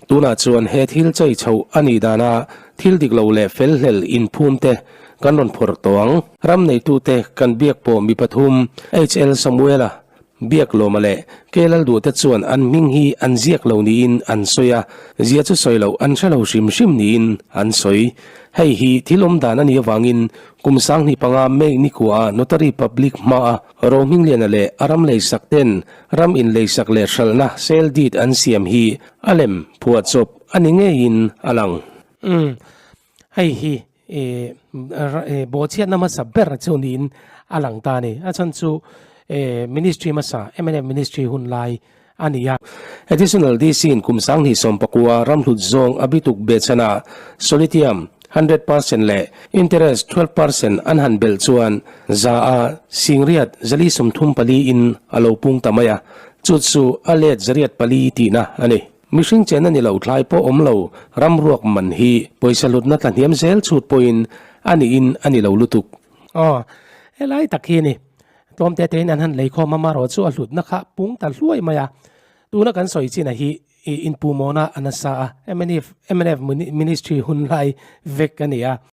Tunah chuan he thil chei chhoh a nih dana thil dik lo leh fel hlel inphum te kan rawn phawrh tawh ang. Ram neitute kan biak pawh mi pathum, HL Samuela, Biak Lawma leh Ke Lalduh te chuan an hming hi an ziak lo niin an sawi a, zia chu sawi loh an hre lo hrim hrim niin an sawi. Hei hi thil awm dan a nih avangin kum 2005 May nikuaah Notary Public hmaa Rohmingliana leh a ram leisak ten ram inleisak leh hralhna sale deed an siam hi a lem phuahchawp a ni ngeiin a lang. Umm hei hi bawhchhiatna hmasa ber chu niin a lang ta a ni. A chhan chu ministry hmasa mnf ministry hun lai a ni a. Additional DC in kum 2019 ramhlut zawng a bituk behchhanah Solitium 100% leh interest 12% an han belh chuan za a singriat 434 in a lo pung ta mai a, chu chu a let 804 tihna a ni. Mihring chen a ni lo thlai pawh awm lo, ram ruak man hi pawisa hlutna tla hniam zel chhut pawhin a niin a ni lo lutuk. Aw, helai tak hi a ni. Tlawm te tein an han lei khawm a, marawh chu a hlutna kha pung ta hluai mai a. Tuna kan sawi chin a hi i inpuhmawhna a nasa a, mnf mnf ministry hun lai vek a ni a.